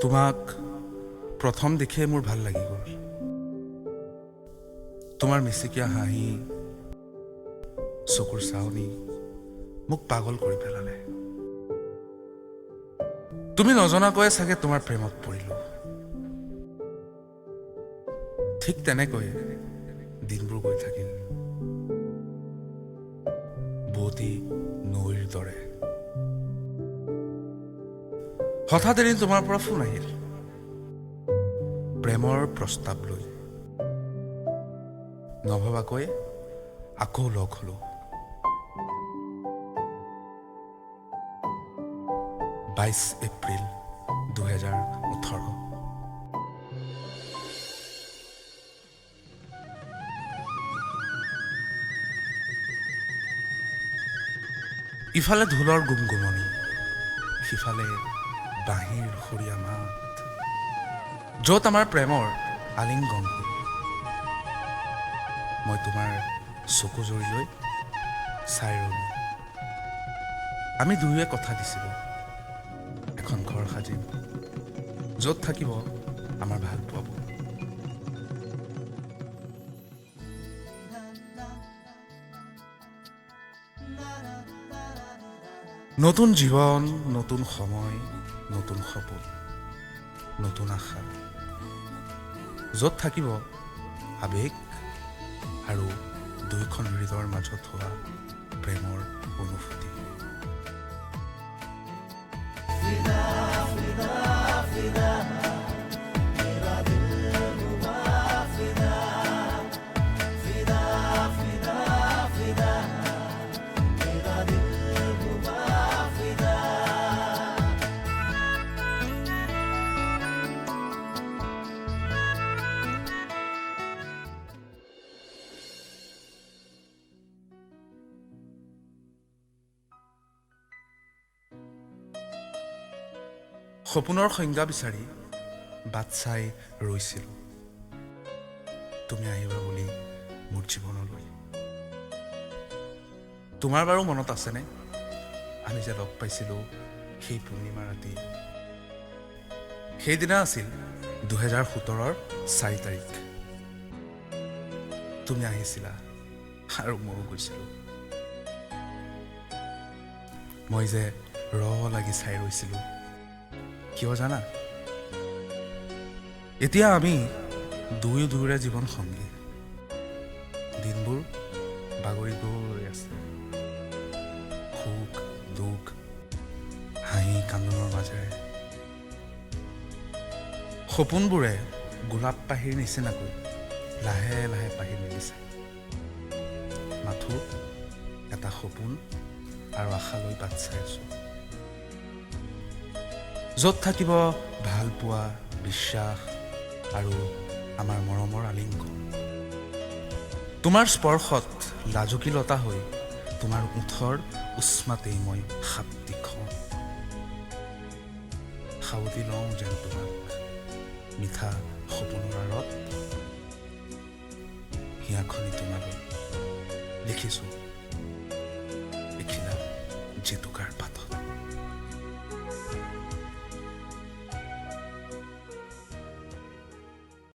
তোমাক প্ৰথম দেখিয়ে মোৰ ভাল লাগি গ'ল। তোমাৰ মিচিকীয়া হাঁহি, চকুৰ চাৱনি মোক পাগল কৰি পেলালে। তুমি নজনাকৈয়ে চাগে তোমাৰ প্ৰেমত পৰিলো। ঠিক তেনেকৈয়ে দিনবোৰ গৈ থাকিল বোৱতী নৈৰ দৰে। হঠাৎ এদিন তোমাৰ পৰা ফোন আহিল প্ৰেমৰ প্ৰস্তাৱ লৈ। নভবাকৈ আকৌ লগ হলো। 22 এপ্ৰিল 2018। ইফালে ঢোলৰ গুমগুমনি, সিফালে বাঁহীৰ সুৰীয়া মাত, য'ত আমাৰ প্ৰেমৰ আলিংগন হ'ল। মই তোমাৰ চকুজুৰিলৈ চাই ৰ'লো। আমি দুয়োৱে কথা দিছিলোঁ, এখন ঘৰ সাজিম য'ত থাকিব আমাৰ ভাল পোৱাবোৰ। নতুন জীৱন, নতুন সময়, নতুন সপোন, নতুন আশা, য'ত থাকিব আৱেগ আৰু দুয়োখন হৃদয়ৰ মাজত হোৱা প্ৰেমৰ অনুভূতি। সপোনৰ সংজ্ঞা বিচাৰি বাট চাই ৰৈছিলোঁ তুমি আহিবা বুলি মোৰ জীৱনলৈ। তোমাৰ বাৰু মনত আছেনে আমি যে লগ পাইছিলোঁ সেই পূৰ্ণিমা ৰাতি? সেইদিনা আছিল 2017ৰ 4 তাৰিখ। তুমি আহিছিলা আৰু ময়ো গৈছিলোঁ। মই যে ৰ লাগি চাই ৰৈছিলোঁ, কিয় জানা? এতিয়া আমি দুয়ো দুয়োৰে জীৱন সংগী। দিনবোৰ বাগৰি গৈ আছে, সুখ দুখ হাঁহি কান্দোনৰ মাজেৰে। সপোনবোৰে গোলাপ পাহিৰ নিচিনাকৈ লাহে লাহে পাহি মেলিছে। মাথো এটা সপোন আৰু আশালৈ বাট চাই আছো, য'ত থাকিব ভাল পোৱা, বিশ্বাস আৰু আমাৰ মৰমৰ আলিংগন। তোমাৰ স্পৰ্শত লাজুকীলতা হৈ তোমাৰ ওঁঠৰ উষ্মাতেই মই সাপটি খাওঁ, সাৱটি লওঁ যেন তোমাক মিঠা সপোনৰ আঁৰত। হিয়াখনি তোমালৈ লিখিছোঁ এখিলা জেতুকাৰ পাতত।